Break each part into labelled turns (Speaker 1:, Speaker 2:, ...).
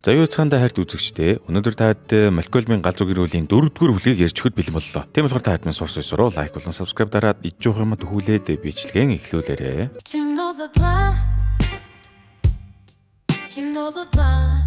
Speaker 1: За юу цаанда хайрт үзэгчдээ өнөөдөр таад Малкольмын гал зүг гэрүүлийн дөрөвдүгээр бүлгийг ярьж өгөхөд бэлэн боллоо. Тийм болохоор та хэд минь сурс ёсороо лайк болон subscribe дараад иж жоох юм төхүүлээд бичлэгээ эхлүүлээрэй.
Speaker 2: Кино задлаа. Кино задлаа.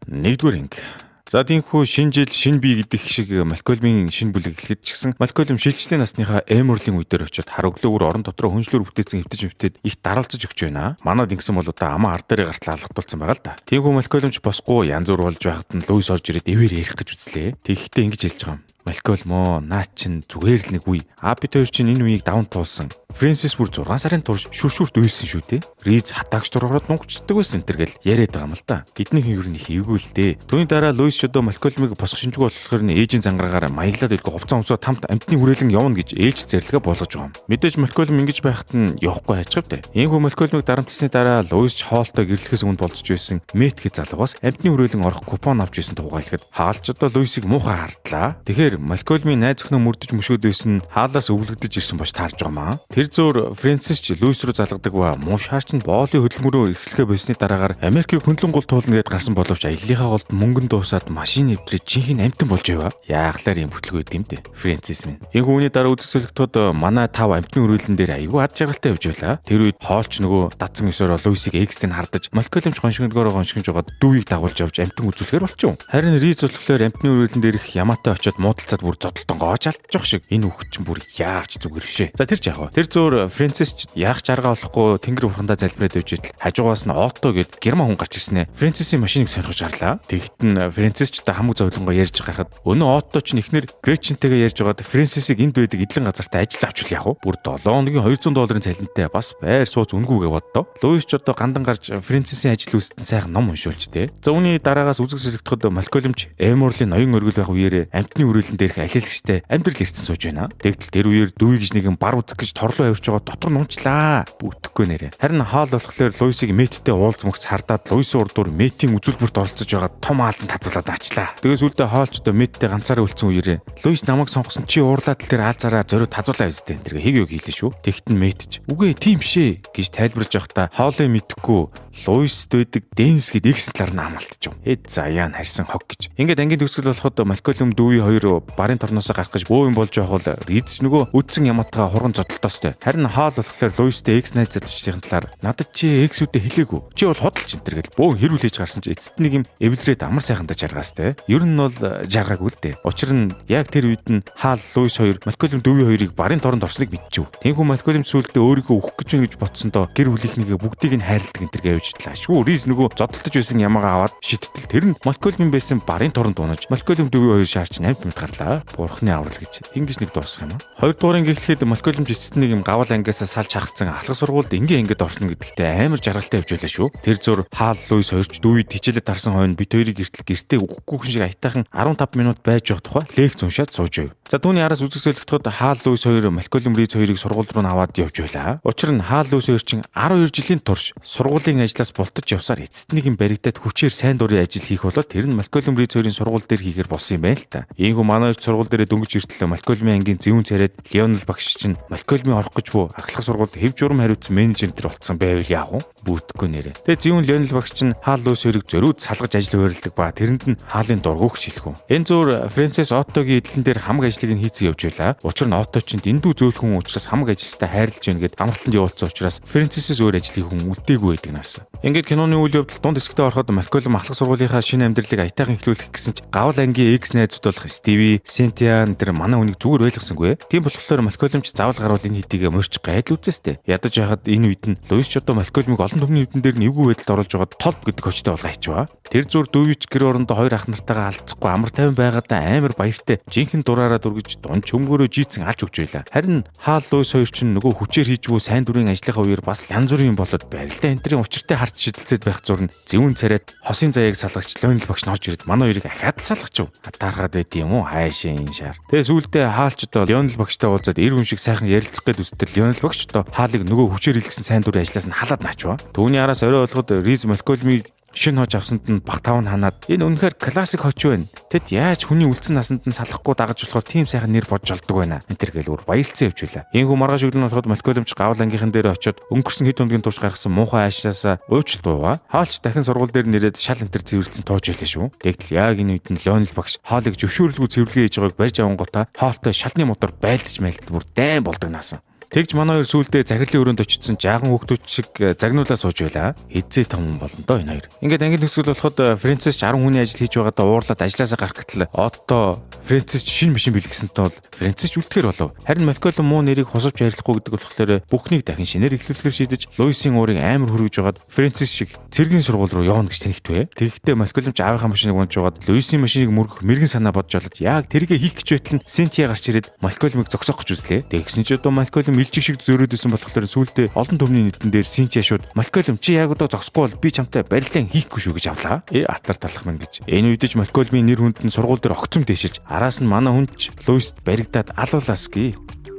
Speaker 1: Нэгдүгээр анги. За тийхүү шинэ жил шинэ бие гэдэг шиг Малкольмын шинэ бүлэг эхлэхэд ч гэсэн Малкольм шилжлийн насныхаа Эморлийн үе дээр очиод хараглуу бүр орон дотроо хүншлүүр бүтээсэн хэвтэж хэвтээд их даралзаж өгч байна. Манад ингэсэн бол одоо амаа ар дээрээ гартал алгадуулсан байгаа л да. Тийхүү Малкольмч босгүй янз бүр болж байхад нь Луис орж ирээд эвэр ярих гэж үзлээ. Тэгэхдээ ингэж хэлж байгаа юм. Малкольм оо наа чин зүгээр л нэг үе. А бид хоёр чинь энэ үеийг даван туулсан. Фрэнсис бүр 6 сарын турш шүршүрт уйлсан шүү дээ. Риз хатаагч дургаараад нугчдаг байсан энэ төр гэл яриад байгаа юм л та. Эднийхэн ер нь их эвгүй л дээ. Түүний дараа Луис одоо Малкольмыг босох шинжгүй болохоор нь ээжийн зангараагаар маяглаад үлгэх хувцас өмсөө тамт амтны хүрээлэн явна гэж ээлж зэрлэгээ болгож байгаа юм. Мэдээж Малкольм ингэж байхад нь явахгүй хайчих вэ. Иймхүү Малкольмыг дарамтлсны дараа Луис ч хоолтой гэрлэхээс өмнө болцож байсан Мэт гэж залуугаас амтны хүрээлэн орох купон авч исэн тухайлахад хаалч одоо Луисыг муухай хардлаа. Тэгэхээр Малкольмын найз охиноо мөрдөж мөшөөд байсан хаалаас өвлөгдөж ирсэн бош таарж байгаа маа. Тэр зөөр Фрэнсис ч Луис рүү залгадаг ба муу шаарч нь боолын хөдөлмөрөөр эрхлэхээ болсны дараагаар Америкийг хөндлөн гол туулна гэд гарсан боловч аяллахаа голд мөнгөн дуусаад машин нэвтрээ жинхэнэ амтан болж байва. Яахлаар юм бүтлгүй байд юм дээ. Фрэнсис минь. Энэ үүний дараа үзэсгэлэгтүүд манай тав амтны өрөөлөн дээр айгүй ад жаргалтай явж байлаа. Тэр үед хоолч нөгөө дадсан ёсоор Луисыг экстэн хардаж Малкольмч гоншигногоороо гоншигнж жоод дүүийг дагуулж явж амтан үзүүлэхээр болчих. Харин Риз болохоор амтны өрөөлөн дээрх ямаатай очиод муудалцаад бүр зодолтон гоож алдчих шиг. Энэ хүүхэд чинь бүр яавч зүгээр бишээ. За тэр ч яах вэ? Тэр зөөр Фрэнсис ч яах ч арга олохгүй тэнгэр бурхандаа залбираад байж идэл хажуугаас нь Отто гэд герман хүн гарч ирсэн ээ. Фрэнсисийн машиныг сонирхож харлаа. Тэгт нь Фрэнсис ч одоо хамаг зовлонгоо ярьж гарахад өнөө Отто ч ихнэр Гречинтэйгээ ярьж байгаад Фрэнсисийг энд байдаг эдлэн газартаа ажил авчвал яах вэ? Бүр 7 хоногийн 200 долларын цалинтай бас байр сууц үнгүүгээ боддоо. Луис ч одоо гандан гарч Фрэнсисийн ажил үүсэлтэн сайхан ном уншуулж тэ. За үүний дараагаас үзэг сэлэгдэхэд Малкольмч Эморлийн ноён өргөл байх үеэрээ амтны үрээлэн дээрх алиалагчтай амьдрал ирсэн сууж байна. Тэгтэл тэр үеэр дүү гэж нэгэн бар үзэх гэж торлоо авирч байгаа дотор нь унчлаа. Бүтэхгүй нэрэ. Харин хаал болохоор Луисыг Мэттэй уулзмагц хардаад Луисын урдуур Мэтийн үзүүлбэрт оролцож байгаа том аалзанд хазуулаад аачлаа. Тэгээ сүүлдээ хаалч одоо Мэттэй ганцаараа үлдсэн үеэрээ Луис намайг сонгосон чи уурлаад л тэр аалзаараа зориуд хазуулаа өстэй энэ тэргээ хэг юу хийлээ шүү. Тэгт нь Мэт ч үгүй тийм бишээ гэж тайлбарлаж явахдаа хоолыг мэдэхгүй Луист байдаг Дэнс гэд X талаар нь амлалтчих. Эд заяа нь харьсан хог гэж. Ингээд ангийн төгсгөл болоход Малкольм дүүвийн хоёр барын торноосоо гарах гэж бөө юм болж явах бол Риз ч нөгөө үдсэн ямаатайгаа хурган зодолтоостой. Харин хаал болохоор Луистэй X найз залуучдын талаар надад чи X-үүдээ хэлээгүй. Чи бол худалч энэ төр гэл бөөн хэрүүлээж гарсан чи эцэст нэг юм эвлэрээд амар сайхандаа жаргаастай. Ер нь бол жаргаагүй л дээ. Учир нь яг тэр үед нь хаал Луис хоёр Малкольм дүүвийн хоёрыг барын торонд орсныг мэдчихв. Тэнхүү Малкольм сүулдэ өөрийгөө өгөх гэж байна гэж бодсондоо гэр бүлийнхнийгээ бүгдийг нь хайрладаг энэ төр гэвж итэл ашгүй Риз нөгөө зодолтож байсан ямаагаа аваад шидтэл тэр нь Малкольм байсан барын торонд унаж Малкольм дүүвийн хоёр шаарч 8 минут гарлаа. Бурхны аврал гэж ингэж нэг дуусах юм аа. Хоёрдугаар анги эхлэхэд Малкольм эцэст нэг юм гавал ангиасаа салж хахацсан ахлах сургуульд энгийн ангид орно гэдэгтээ амар жаргалтай явж байлаа шүү. Тэр зур хаал Луис хоёрч дүүвийг хичээлээ дарсан хойно бит хоёрыг эртэл гэртээ үгэхгүй шиг аятайхан 15 минут байж явах тухай лекц уншаад сууж байв. За түүний араас үзэг солигдоход хаал Луис хоёр Малкольм Риз хоёрыг сургууль руу аваад явж байлаа. Учир нь хаал Луис хоёр чинь 12 жилийн турш сургуулийн ажлаас бултаж явсаар эцэст нэг юм баригдаад хүчээр сайн дурын ажил хийх болоод тэр нь Малкольм Риз хоёрын сургууль дээр хийхээр болсон юм байна л та. Ийхүү манай хоёр сургууль дээрээ дөнгөж иртэл Малкольмын ангийн зэвүүн царайд Леонел багш чинь Малкольмын орох гэж бүү ахлах сургуульд хэв журам хариуцсан менежер тэр болцсон байвал яах вэ? Бүтэхгүй нэрэ. Тэгээ зэвүүн Леонел багш чинь хаал Луис хоёрыг зориуд салгаж ажил хуваарлдаг ба тэрэнд нь хаалын дургүйгч хэлэх үү. Энэ зуур Фрэнсис Оттогийн эдлэн дээр хамаг ажлыг нь хийцэн явж байлаа. Учир нь Отто чинь дэндүү зөөлхөн учраас хамаг ажилтаа хайрлаж байна гэд амралтанд явуулсан учраас Фрэнсисээс өөр ажил хийх хүн үлдээгүй байдаг нас. Ингээд киноны үйл явдал дунд хэсэгтээ ороход Малкольм ахлах сургуулийнхаа шинэ амьдралыг аятайхан эхлүүлэх гэсэн ч гавал ангийн экс найзууд болох Стиви, Синтия тэр манай хүнийг зүгээр байлгасангүй. Тийм болохоор Малкольм ч заавал гарвал энэ хэдийгээ морч гайл үзээстэй. Ядаж байхад энэ үед нь Луис ч одоо Малкольмыг олон түмний нүдэн дээр нь эвгүй байдалд оруулж байгаад толб гэдэг хүчтэй болго хайчваа. Тэр зур дүүвич гэр орондоо хоёр ах нартайгаа алдцахгүй амар тайван байгаадаа амар баяртай жинхэнэ дураараа дүргэж дун чөмгөөрөө жийцэн алж өгч байлаа. Харин хаал Луис хоёр чинь нөгөө хүчээр хийж буй сайн дурын ажлынхаа үеэр бас янз бүрийн болоод барилдаа энтрийн учиртай харц шидэлцээд байх зурна зэвүүн царайд хосын заяаг салгагч Леонел багш нь орж ирээд манай хоёрыг ахаад л салгачив. Атаархаад байд юм уу хайшаа энэ шаар. Тэгээ сүүлдээ хаалч одоо Леонел багштай уулзаад эр хүн шиг сайхан ярилцах гээд үстэл Леонел багш одоо хаалыг нөгөө хүчээр илгэсэн сайн дурын ажлаас нь халаад наачваа. Түүний араас орой болгоод Риз Малкольмыг Шинэ хож авсанд нь бах тав нь ханаад энэ үнэхээр классик хоч байна. Тэд яаж хүний үлдсэн насанд нь салахгүй дагаж болохоор тийм сайхан нэр бодж олдог байна. Энэ төр гээл өөр баярлцсан явж байлаа. Ийхүү маргааш өглөө нь болоход Малколмч гавл ангийнхан дээр очиод өнгөрсөн хэд хоногийн турш гаргасан муухай аашаасаа уучлалт уугаа. Хаалч дахин сургууль дээр нэрээд шал энтер цэвэрлсэн тууж байлаа шүү. Тэгтэл яг энэ үед нь Леонел багш хаалыг зөвшөөрлгүй цэвэрлэгээ хийж байгааг барьж авангуудаа хаалтай шалны мотор байлдаж майлдал бүр дайн болдог наасан. Тэгж манай хоёр сүүлдээ захирлын өрөөнд очсон жаахан хүүхдүүд шиг загнуулаа сууж байлаа. Хизээ том болно доо энэ хоёр. Ингээд англи төгсгөл болоход Фрэнсис ч 10 хүний ажил хийж байгаадаа уурлаад ажилласаа гарах гэтэл Отто Фрэнсис ч шинэ машин бэлгэсэнтэй бол Фрэнсис ч үлдэхэр болов. Харин Малколм муу нэрийг хусавч ярилцахгүй гэдэг болохоор бүхнийг дахин шинээр эхлүүлэхээр шийдэж Луисын уурыг амар хөргөж байгаад Фрэнсис шиг цэргийн сургууль руу явна гэж тэнэгтвэ. Тэгэхдээ Малколм ч аавынхаа машиныг унж байгаад Луисын машиныг мөргөх мэрэгэн санаа бодож олоод яг тэргээ хийх гэж байтал нь Синтия гарч ирээд Малколмыг зогсоох гэж үзлээ. Тэгсэн чи одоо Малколм илжиг шиг зөрөөд исэн болохоор сүүлдээ олон түмний нэгдэн дээр Синтия шууд Малколм чи яг одоо зогсохгүй бол би чамтай барилдаан хийхгүй шүү гэж авлаа. Атар талах мэн гэж. Энэ үед ч Малколмын нэр хүнд нь сургууль дээр огцом дээшилж араас нь манай хүн ч Луист баригдаад алуулаас гээ.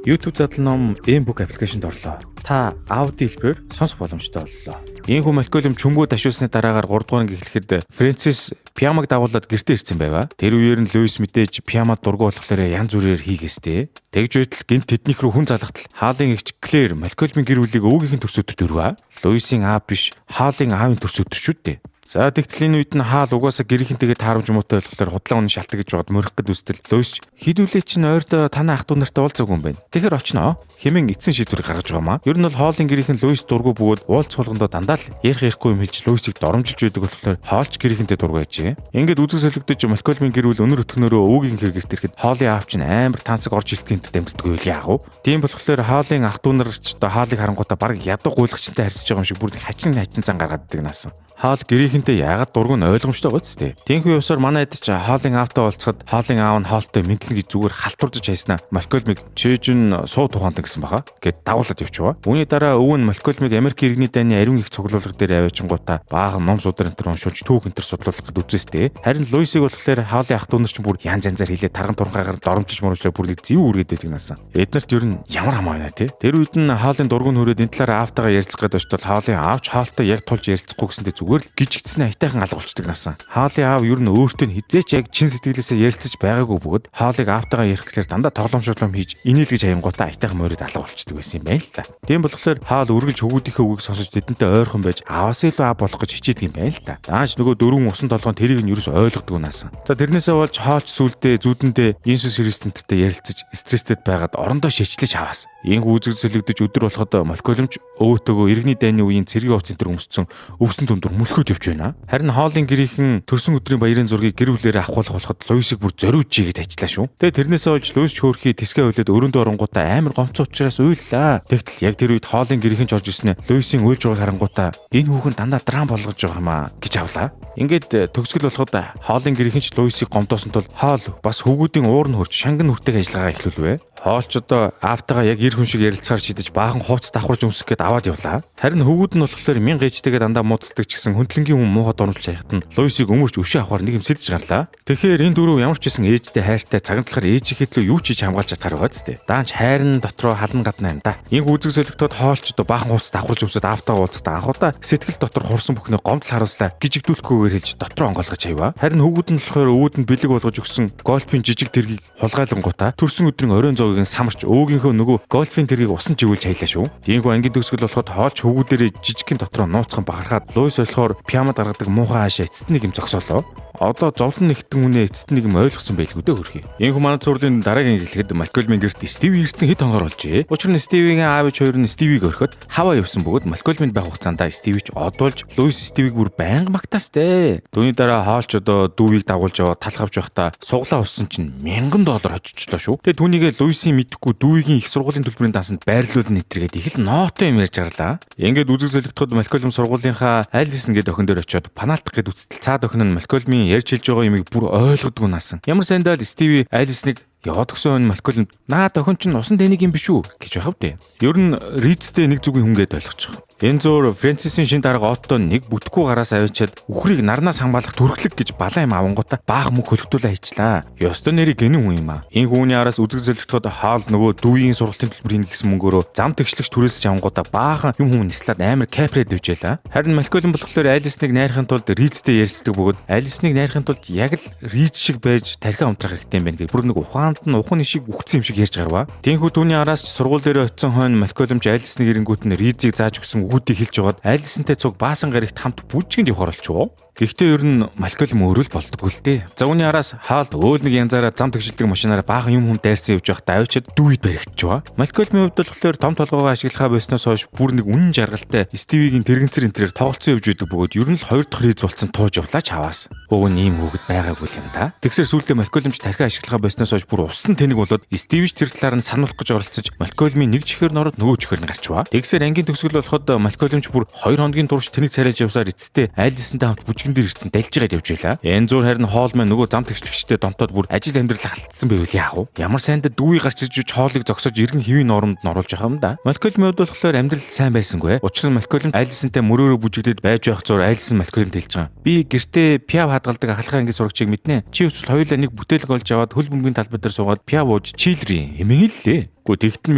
Speaker 1: YouTube задлан ном M-Book аппликейшнд орлоо. Та аудио хэлбэрээр сонсох боломжтой боллоо. Ийхүү Малколм чөмгөө ташуулсны дараагаар 3 дугаар анги эхлэхэд Фрэнсис Пиамаг дагуулад гэртээ ирсэн байваа. Тэр үеэр нь Луис мэдээж Пиамад дургу болохоор янз бүрээр хийгээстэй. Тэгж байтал гинт тэднийх рүү хүн залгатал Хаалын эгч Клэр Малколмын гэр бүлийг өвгийнх нь төрс өдөрт өрвөө. Луисын аав биш, Хаалын аавын төрс өдөр шүү дээ. За тэгтэл энэ үед нь Хаал угаасаа гэрийнхэнтэйгээ таарамж муутай болохоор худлаа үнэн шалтгаан гэж байгаад мөрөх гэд үстэл Луис хідүүлээ чинь ойрд танай ах トゥ нартай уулзаагүй юм байна. Тэгэхээр очноо хэмээн эцсийн шийдвэрийг гаргаж байгаа маа. Ер нь бол Хоолын гэрийнхэн Луис дургу бөгөөд уулз хулгандаа дандаа л ярих ярихгүй юм хэлж Луисийг доромжилж байдаг болохоор Хоолч гэрийнхэнтэй дургу байжээ. Ингээд үзэг солигдож Малколмын гэр бүл өнөр өтгөнөрөө өвгийнхээ гэрт ирэхэд Хоолын аав чинь амар тансаг орж илтгэнт дамждаггүй л яах вэ? Тийм болохоор Хоолын ах トゥ нар ч одоо Хаалыг харангуутаа бараг ядуу гуйлгчтай харьцаж байгаа юм шиг бүр хачин хачин зан гаргаад идэг наасан. Хаал гэрийнхэнтэй яагаад дургу нь ойлгомжтой гоц тээ. Тинхүү явсаар манай хэд ч Хаалын аавтай уулзахад Хаалын аав нь Хаалтай мэдлэн гэж зүгээр халтурдаж хайснаа Малколмыг чийж нь суу тухаантан гэсэн баха гэд дагуулад явчихва. Үүний дараа өвөө нь Малколмыг Америк иргэний дайны ариун их цуглуулга дээр аваачингуудаа баахан ном судар энэ төр уншуулж түүх энэ төр судлуулах гэд үзээстэй. Харин Луисыг болохоор Хаалын ах дүү нар чинь бүр янз янзаар хилээ тарган турхаагаар доромжиж моромжлоо бүр нэг зэв үргээд байдаг наасан. Эднэрт ер нь ямар хамаа байна те. Тэр үед нь Хаалын дургу нь хүрээд энэ талаар аавтайгаа ярилцах гээд очтол Хаалын аавч Хаалтай яг тулж ярилцахгүй гэсэндээ зүгээр л гжигдсэн айтайхан алга болчдөг наасан. Хаалын аав ер нь өөртөө нь хизээч яг чин сэтгэлээсээ ярилцаж байгаагүй бөгөөд Хаалыг аавтайгаа ярих гэхлээр дандаа тоглоом шоглоом хийж инээлгэж хаянгуудаа айтайхан морид алга болчдөг байсан юм байна л та. Тийм болохоор Хаал үргэлж хөвгүүдийнхээ үгийг сонсож тэдэнтэй ойрхон байж ааваас илүү аав болох гэж хичээдэг юм байна л та. Дааш нөгөө дөрвөн усан толгоон тэрийг нь ерөөс ойлгодгүй наасан. За тэрнээсээ болж Хаалч сүулдэ зүүдэндээ Иесус Христэнттэй ярилцаж стресстэд байгаад орондоо шичлэж аваас. Ийхүү үзэг зөлөгдөж өдөр болоход Малколмч өвөөтэйгөө иргэний дайны үеийн цэргийн хувцас энэ төр өмссөн өвсөн дүндүр мөлхөөд явж байна. Харин Хоолын гэрийнхэн төрсөн өдрийн баярын зургийг гэр бүлээрээ авахулах болоход Луисыг бүр зориуд жигээд ажиллаа шүү. Тэгээ тэрнээсээ болж Луис ч хөөрхий тэсгээ хүлээд өрөөндөө оронгуудаа амар гомцоо учраас уйллаа. Тэгтэл яг тэр үед Хоолын гэрийнхэн ч орж ирснээр Луисын уйлж байгааг харангуудаа энэ хүүхэн дандаа драм болгож байгаа юм аа гэж авлаа. Ингээд төгсгөл болоход Хоолын гэрийнхэн ч Луисыг гомдоосон тул Хоол бас хүүгүүдийн уур нь хурж шанган хүртээх ажиллагаагаа эхлүүлвэ. Хоолч одоо аавтайгаа яг эр хүн шиг ярилцахаар шийдэж баахан хувцас давхарж өмсөх гээд аваад явлаа. Харин хөвгүүд нь болохоор мянга ээжтэйгээ дандаа муудалдаг ч гэсэн хөндлөнгийн хүн муухай доромжилж хаяхад нь Луисыг өмөрч өшөө авахар нэг юм сэтж гарлаа. Тэгэхээр энэ дөрөв ямар ч байсан ээжтэй хайртай цагаан талахаар ээжийнхээ төлөө юу ч хийж хамгаалж чадхаар байгаа зү. Даанч хайрн дотроо халан гадна юм да. Инг үзэг солигдоод Хоолч одоо баахан хувцас давхарж өмсөд аавтайгаа уулзахдаа анхудаа сэтгэл дотор хурсан бүхнээ гомдол харуулслаа гжигдүүлэхгүйгээр хэлж дотроо онгойлгож хаява. Харин хөвгүүд нь болохоор өвүүд нь бэлэг болгож өгсөн гольфын жижиг тэргийг хулгайлангуудаа төрсөн өдрийн оройн зоогийг нь самарч өвгийнхөө нөгөө гольфын тэргийг усан живүүлж хаялаа шүү. Тиймгүй ангийн төгсгөл болоход Хоолч хөвгүүдэрээ жижигхэн дотроо нууцхан бахархаад Луис болохоор пиамад гаргадаг муухай хаашаа эцэст нэг юм зогсоолоо. Одоо зовлон нэгтэн үнэ эцэст нэг юм ойлгосон байлгүй дээ хөрхий. Ийхүү манай цуурлын дараагийн хэлэхэд Малколмын гэрт Стиви ирсэн хэд хоногор болжээ. Учир нь Стивигийн аав ээж хоёр нь Стивиг орхиод хаваа явсан бөгөөд Малколмынд байх хугацаанд Стивич одуулж Луис Стивиг бүр байнга магтаастай. Түүний дараа Хоолч одоо дүүвийг дагуулж яваад талх авч байхдаа суглаа уссан чинь $1000 очичлоо шүү. Тэгээ түүнийгээ Луисийн мэдэхгүй дүүвигийн их сургуулийн төлбөрийн дансанд байрлуулна нэтрэгээд их л нотой юм ярьж гарлаа. Ингээд үзэг солигдоход Малколм сургуулийнхаа Алисон гэдэг охин дээр очиод панаалтах гэд үцтэл цаад охин нь Малколмын ярьж хэлж байгаа юмыг бүр ойлгодгүй наасан. Ямар сайндаа л Стиви Алисныг Яваад өгсөн хүн Малкольм наа охин чинь усан тэнийг юм биш үү гэж байхав дээ. Ер нь Ризтэй нэг зүгийн хүн гээд ойлгочих. Энэ зуур Фрэнсисийн шин дарга Отто нэг бүтггүй гараас авчиад үхрийг нарнаас хамгаалах түрхлэг гэж балан юм авангуудаа баах мөнгө хөлөгдүүлээ хийчлаа. Ёстой нэрийг гэнэн хүн юм аа. Энэ хүүний араас үзэг зөлөгдөхөд хаал нөгөө дүүгийн сургалтын төлбөр хийнэ гэсэн мөнгөөрөө зам тэгшлэгч түрээсэж авангуудаа баахан юм хүм нислаад амар капред өвжээлээ. Харин Малкольм болохоор Алисныг найрахын тулд Ризтэй ярилцдаг бөгөөд Алисныг найрахын тулд яг л Риз шиг байж тархиа унтрах хэрэгтэй юм байна гэх. Бүр нэг ухаанд нь ухан шиг үхсэн юм шиг ярьж гарваа. Тинхүү түүний араас ч сургууль дээр очисон хойно Малкольмч Алисныг ирэнгүүт нь Ризийг зааж өгсөн үгүүдийг хэлж жагаад Алисонтэй цуг баасан гарагт хамт бүжгэнд явахар болчихвоо. Гэхдээ ер нь Малкольм өөрөө л болдгоо л дээ. За үүний араас хаалт өөл нэг янзаараа зам тэгшилдэг машинаараа баахан юм хүм дайрсан явж байхдаа авчиад дүүид баригдчихваа. Малкольмын хувьд болохоор том толгоогоо ашиглахаа болсноос хойш бүр нэг үнэн жаргалтай Стивигийн тэрэгцэр энтрээр тоглолцсон явж байдаг бөгөөд ер нь л хоёр дахь рейз болсон тууж явлаа чаваас. Уг нь ийм хүүхэд байгаагүй юм да. Тэгсэр сүүлдээ Малкольмч тархиа ашиглахаа болсноос хойш бүр усан тэнэг болоод Стивич тэр талаар нь сануулах гэж оролцож Малкольмын нэг чихэр нь ороод нөгөө чихэр нь гарчваа. Тэгсэр ангийн төгсгөл болоход Малкольмч бүр 2 хоногийн турш тэнэг царайж явсаар эцэстээ Алисонтай хамт бүжгэн дээр ирсэн далж байгаад явж байлаа. Энэ зур харин хоол маань нөгөө зам тэгшлэгчтэй донтоод бүр ажил амьдрал алдсан байвал яах вэ? Ямар сайндаа дүүий гарч ирж хоолыг зогсоож иргэн хэвийн нормонд нь оруулж явах юм да. Малкольмын хувьд болохоор амьдрал сайн байсангүй. Учир нь Малкольм Алисонтай мөрөөрөө бүжиглээд байж байх зур Алисон Малкольмд хэлж байгаа. Би гэртээ пиав хадгалдаг ахлахын ангийн сурагчийг мэднэ. Чи эсвэл хоёулаа нэг бүтээлэг олж аваад хөл бөмбөгийн талбай дээр суугаад пиав ууж чийлрий. Эмээн хэллээ. Гэхдээ тэгтэл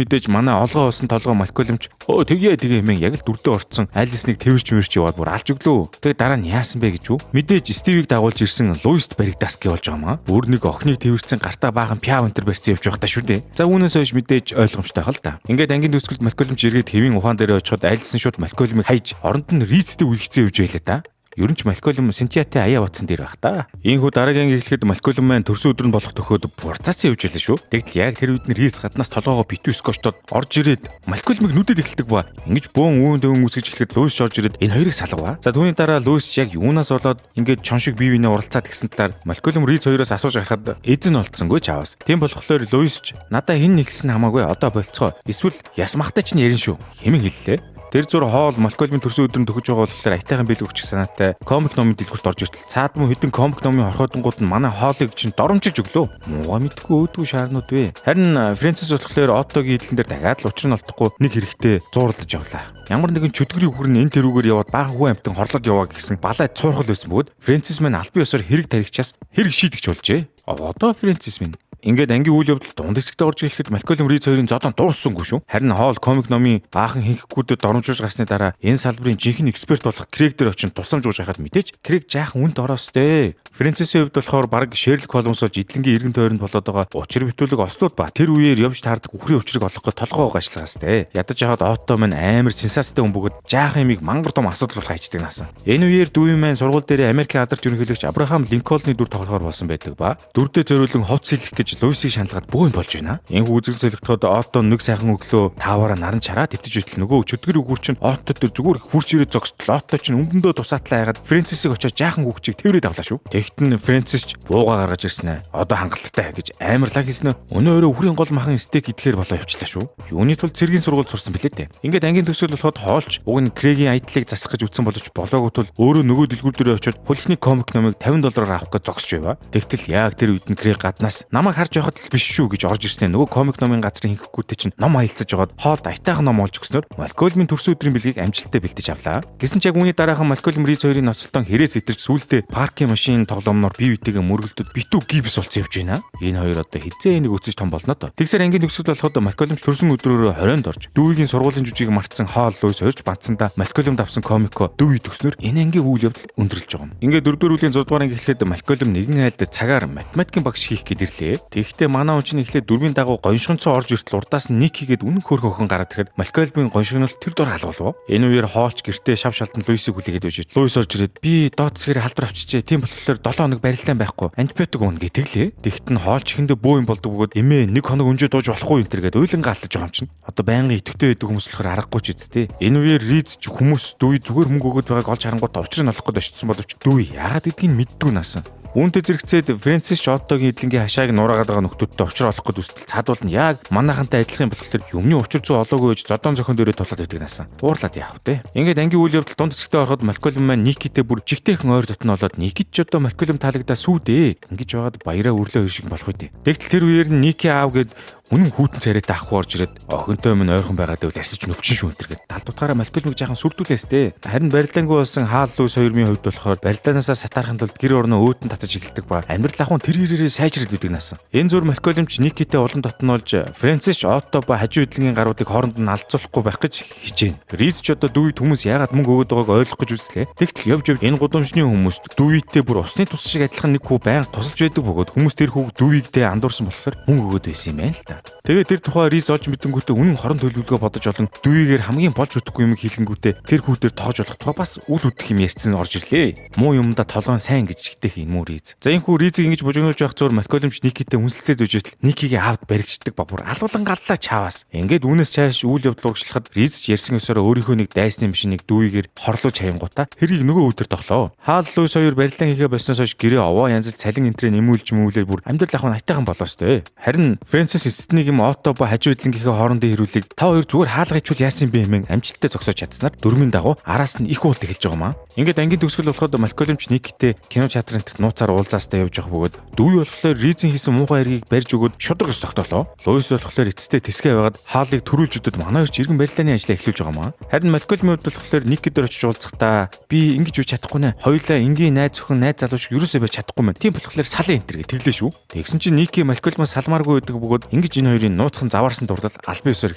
Speaker 1: мэдээж манай олгоо усан толгой Малкольмч өө тэгье тэгээ хэмээн яг л дүрдээ орцсон Алисныг тэрч мэрч яваад бүр алж өглөө. Тэгээ дараа нь яасан бэ гэж үү? Мэдээж Стивийг дагуулж ирсэн Луист баригдааски болж байгаа маа. Бүр нэг охиныг тэрвэрсэн гартаа баахан пиав энтер барьсан явж байхдаа шүү дээ. За үүнээс хойш мэдээж ойлгомжтой хал та. Ингээд ангийн төгсгөлд Малкольмч эргээд хэвийн ухаан дээр очиход Алисон шууд Малкольмыг хайж оронд нь Ризтэй үерхсэн явж байлаа та. Ер нь ч Малкольм Синтиатай аяа батсан дээр байх та. Ийхүү дараагийн анги эхлэхэд Малкольм маань төрсөн өдөр нь болох төхөөд бурцаацсан явж байлаа шүү. Тэгтэл яг тэр үед нь Риз гаднаас толгоогоо битүү скотчдод орж ирээд Малкольмыг нүдэд эхэлдэг ба. Ингэж бөөн үүн төвөн үсгэж эхлэхэд Луис орж ирээд энэ хоёрыг салгаваа. За түүний дараа Луис яг юунаас болоод ингээд чон шиг бие биенээ уралцаад гисэн талаар Малкольм Риз хоёроос асууж гарахад эзэн олдсонгүй чаваас. Тийм болохоор Луис ч надаа хэн нэгсэн хамаагүй одоо болцгоо. Эсвэл ясмахтай чинь ярин шүү. Хэмээн хэллээ. Тэр зур хоол Малкольмын төрсөн өдөр нь төхөж байгаа болохоор аятайхан бэлэг өгчих санаатай комик номын дэлгүүрт орж иртэл цаад мөн хэдэн комик номын хорхоодонгууд нь манай хоолыг чинь доромжиж өглөө. Мууга мэдгүй өөдгүү шаарнууд вэ. Харин Фрэнсис болохоор Оттогийн идэлэн дээр дахиад л учир нь олдохгүй нэг хэрэгтэй зуурлаж явлаа. Ямар нэгэн чөтгөрийн үхэр нь энэ тэрүүгээр яваад баахан хүн амьтан хорлоод яваа гэсэн балай цуурхал байсан бөгөөд Фрэнсис маань албан ёсоор хэрэг таригчаас хэрэг шийдэгч болжээ. Одоо Фрэнсис минь Ингээд ангийн үйл явдал дунд хэсэгтээ орж ирэхэд Малкольм Риз хоёрын зодон дууссангүй шүү. Харин Хоол комик номын баахан хинхэхгүйдэд доромжуулж гарсны дараа энэ салбарын жинхэнэ эксперт болох Крэг дээр очин тусламж ууж харахад мэдээж Крэг жаахан үнэт ороос дээ. Фрэнсисийн хувьд болохоор баг Шерлок Холмс болж эдлэнгийн эргэн тойронд болоод байгаа учир битүүлэг ослууд ба тэр үеэр явж таардаг үхрийн учрыг олох гэж толгоогоо ажиллагаас дээ. Ядаж яхад Отто маань амар сенсацтай хүн бөгөөд жаахан юмыг мангар том асуудал болох хайчдаг наасан. Энэ үеэр дүүийн маань сургууль дээр Америкийн алдарт ерөнхийлөгч Абрахам Линкольны дүр тоглохоор болсон байдаг ба дүрдээ зориулан хувцс хэлэх гэж Луисийг шаналгаад бөөн болж байна. Энэхүү үзэгдэл солигдоход Отто нэг сайхан өглөө тааваараа наран чараа твтэж битэл нөгөө чөтгөр үхүр чинь Отто дээр зүгээр хурц ирээд зогстол Отто чинь өмдөндөө тусаатлаа ягаад Фрэнсисийг очиод жаахан хүүхчийг тэврээд авлаа шүү. Тэгтэн Фрэнсис ч буугаа гаргаж ирсэн ээ. Одоо хангалттай гэж амар лаг хийснэ. Өнөө өрөө үхрийн гол махан стейк идэхээр болоо явчлаа шүү. Юуны тулд цэргийн сургууль сурсан билээ дээ. Ингээд ангийн төсөөл болоход хоолч уг нь Крэгийн аяллыг засах гэж үтсэн боловч болоогүй тул өөрөө нөгөө дэлгүүр дээрээ очиод хулхны комик номыг $50 авах гэж зогсож байва. Тэгтэл яг тэр үед нь Крэг гаднаас намайг харж байхад л биш шүү гэж орж ирснээр нөгөө комик номын газрын хинхэхгүйтэй чинь ном аялцаж байгаад хоолд аятайхан ном олж өгснөөр Малкольмын төрсөн өдрийн бэлгийг амжилттай бэлдэж авлаа. Гэсэн ч яг үүний дараахан Малкольм Риз хоёрын ноцолтон хэрээс итэрч сүүлдээ паркийн машин тоглоомноор бие биетэйгээ мөргөлдөд битүү гибс болсон явж байна. Энэ хоёр одоо хизээ нэг өцөж том болно доо. Тэгсэр ангийн төгсгөл болоход Малкольмч төрсөн өдрөөрөө 20-нд орж дүүгийн сургуулийн жүжигийг мартсан Хоол Луис хоёрч бандсандаа Малкольмд авсан комико дүүий төгснөр энэ ангийн үйл явдал өндөрлөж байгаа юм. Ингээд дөрөвдүгээр үеийн 6 дугаар анги эхлэхэд Малкольм нэгэн айлд цагаар математикийн багш хийх гээд ирлээ. Тэгэхдээ манай хүн чинь эхлээд дөрвийн дагуу гоншгонцоо орж иртэл урдаас нь ник хийгээд үнэн хөөрхөн охин гараад ирэхэд Малкольмын гоншгонол тэр дор халгуулв. Энэ үеэр хоолч гэртээ шав шалтан Луисийг хүлээгээд байж Луис орж ирээд би доод хэсгээр халдвар авчижээ. Тийм болохоор 7 хоног барилдаан байхгүй. Антибиотик уuna гэтгэлээ. Тэгтэн хоолч ихэндээ бөө юм болдог бөгөөд эмээ нэг хоног өнжөө дууж болохгүй энэ төр гээд уйлангаа алдаж байгаа юм чинь. Одоо байнгын идэвхтэй байдаг хүмүүс болохоор аргагүй ч үсттэй. Энэ үеэр Риз ч хүмүүс дүү зүгээр мөнгө өгөөд байгааг олж харангуут учрыг нь олох гээд очсон боловч дүү яагаад гэдгийг мэддгүй наасан. Үүнтэй зэрэгцээд Фрэнсис ч Оттогийн эдлэнгийн хашааг нураагаад байгаа нөхдүүдтэй учраа олох гээд үстэл цаадуул нь яг манайхантай адилхан юм болохоор юмны учир зүй олоогүй гэж зодон зохион дээрээ тулаад байдаг насан. Уурлаад яах вэ? Ингээд ангийн үйл явдал дунд хэсэгтээ ороход Малкольм маань Никитэй бүр жигтэйхэн ойр дотн болоод Никит ч одоо Малкольм таалагдаа сүүдээ. Ингэж байгаад баяраа өрлөө хоёр шиг болох үү. Тэгтэл тэр үеэр нь Ники аав гээд үнэн хүүтэн царайтай ах орж ирээд охинтой минь ойрхон байгаа гэвэл арсаж нөвчин шүү энэ гэд талд утгаараа Малкольмыг жаахан сүрдүүлээс те. Харин барилдаангүй болсон Хаал Луис хоёрын хувьд болохоор барилдаанаасаа сатаархын тулд гэр орноо өөдөн татаж эхэлдэг ба амьдрал ахуйн тэр хэрээрээ сайжрал үүдэг насан. Энэ зүр Малкольм ч Никитэй улам дотнолж Фрэнсис ч Отто ба хажуу эдлэнгийн гаруудыг хооронд нь алдзуулахгүй байх гэж хичээнэ. Риз ч одоо дүүит хүмүүс яагаад мөнгө өгөөд байгааг ойлгох гэж үзлээ. Тэгтэл явж явж энэ гудамжны хүмүүст дүүиттэй бүр усны тус шиг адилхан нэг хүү байнга тусалж байдаг бөгөөд хүмүүс тэр хүүг дүүвигдээ андуурсан болохоор мөнгө өгөөд байсан юм байна л та. Тэгээ тэр тухай Риз олж мэдэнгүүтээ үнэн хорон төлөвлөгөө бодож олон дүүигээр хамгийн болж үтгэхгүй юм хийлгэнгүүтээ тэр хүүтэр тоож болох тухай бас үл үдэх юм ярьсан орж ирлээ. Муу юмда толгойн сайн гэж жигтэйх энэ муу Риз. За энэ хүү Ризийг ингэж бужигнуулж байх зур Малкольмч Никитэй үнсэлцээд үжижтэл Никигээ аавд баригчдаг ба бүр алуулан галлаа чаавас. Ингээд үүнээс цааш үйл явдал урагшлахад Риз ч ярьсан ёсороо өөрийнхөө нэг дайсны машиныг дүүигээр хорлуулж хаянгуудаа хэргийг нөгөө үүдэр тоглоо. Хаал Луис хоёр барилдаан хийхээ болсноос хойш гэрээ овоо янзал цалин энтрээ нэмүүлж мүүлээ бүр амьдрал ахуй айтайхан болоос тээ. Харин Фрэнсис эцэст нэг юм Отто ба хажуу эдлэнгийнхээ хоорондын хэрүүлийг та хоёр зүгээр хаалга ичвэл яасан бэ хэмээн амжилттай зогсоож чадсанаар дөрмийн дагуу араас нь их уул эхэлж байгаа маа. Ингээд ангийн төгсгөл болоход Малкольмч Никитэй кино театрын нууцаар уулзаастай явж явах бөгөөд дүү болохоор Ризийн хийсэн муухай хэргийг барьж өгөөд шудраг ёс тогтоолоо. Луис болохоор эцэстээ тэсгээ байгаад хаалыг төрүүлж өдөд манай хоёр ч иргэн барилдааны ажлаа эхлүүлж байгаа маа. Харин Малкольмын хувьд болохоор Ники дээр очиж уулзахдаа би ингэж үуч чадахгүй нэ. Хоёулаа энгийн найз зөвхөн найз залуу шиг ерөөсөө байж чадахгүй мэн. Тийм болохоор салын энтер гэ тэглээ шүү. Тэгсэн чинь Ники Малкольмоос салмааргүй байдаг бөгөөд ингэж энэ хоёрын нууцхан заваарсан дурдал албан ёсоор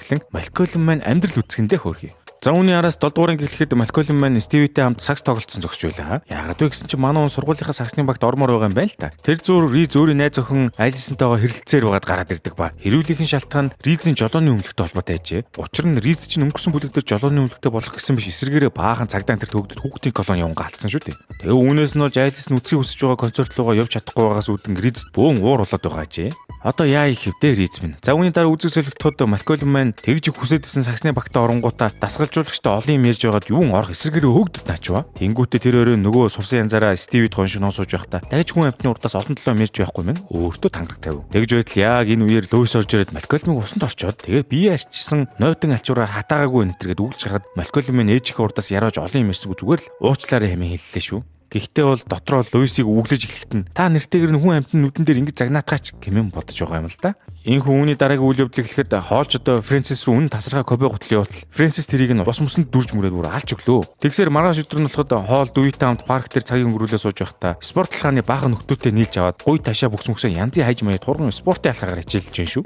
Speaker 1: эхлэн Малкольм маань амьдрал үзэсгэндээ хөөрхий. За үүний араас 7 дугаар анги эхлэхэд Малкольм маань Стивитэй хамт сакс тоглолцсон зогсож байлаа. Яагаад вэ гэсэн чинь манай хүн сургуулийнхаа саксны багт ормоор байгаа юм байна л та. Тэр зур Риз өөрийн найз охин Алисонтойгоо хэрэлцээр байгаад гараад ирдэг ба. Хэрүүлийнхэн шалтгаан Ризийн жолооны өмнөлтөй холбоотой ажээ. Учир нь Риз чинь өнгөрсөн бүлэг дээр жолооны өмнөлтөй болох гэсэн биш эсрэгээрээ баахан цагдаа энэ төгдөд хүүхдийн колони явангаа алдсан шүү дээ. Тэгээ үүнээс нь болж Алисон үцгийг хүсэж байгаа концерт руугаа явж чадахгүй байгаас үүдэн Ризд бөөн уур болоод байгаа ажээ. Одоо яа их хэвдэ Риз минь. За үүний дараа үзэг солигдоход Малкольм маань тэгж их хүсэж исэн саксны багтаа оронгуудаа дасгалжуулагчтай олон юм ярьж байгаад юун орох эсрэгээрээ хөөгдөд наачва. Тэнгүүтээ тэр өрөө нөгөө сурсан янзаараа Стивид гоншиг ноо сууж байхдаа дагж хүн амтны урдаас олон толоо юм ярьж байхгүй мэн өөртөө тангараг тавив. Тэгж байтал яг энэ үеэр Луис орж ирээд Малкольмыг усанд орчоод тэгээд бие арчсан нойтон альчуураар хатаагаагүй энэ төр гээд үгэлж гаргаад Малкольм минь ээжийнхээ урдаас яроож олон юм ярьсангүй зүгээр л уучлаарай хэмээн хэллээ шүү. Гэхдээ бол дотроо Луисийг үглэж эхлэхэд нь та нэртэйгэр нь хүн амьтны нүдэн дээр ингэж загнаатгаач хэмээн бодож байгаа юм л да. Энэхүү үүний дараагийн үйл явдал эхлэхэд хоолч одоо Фрэнсис рүү үнэн тасархай кофе гутал явуутал Фрэнсис тэрийг нь ус мусанд дүрж мүрээд бүр алж өглөө. Тэгсээр маргааш өдөр нь болоход хоол дүүйтэй хамт парк дээр цагийн өнгөрүүлээ сууж байхдаа спорт талхааны баахан нөхдүүдтэй нийлж аваад гуй ташаа бүкс мөксөө янзын хайж маяг турган спортын алхаагаар хичээлж байна шүү.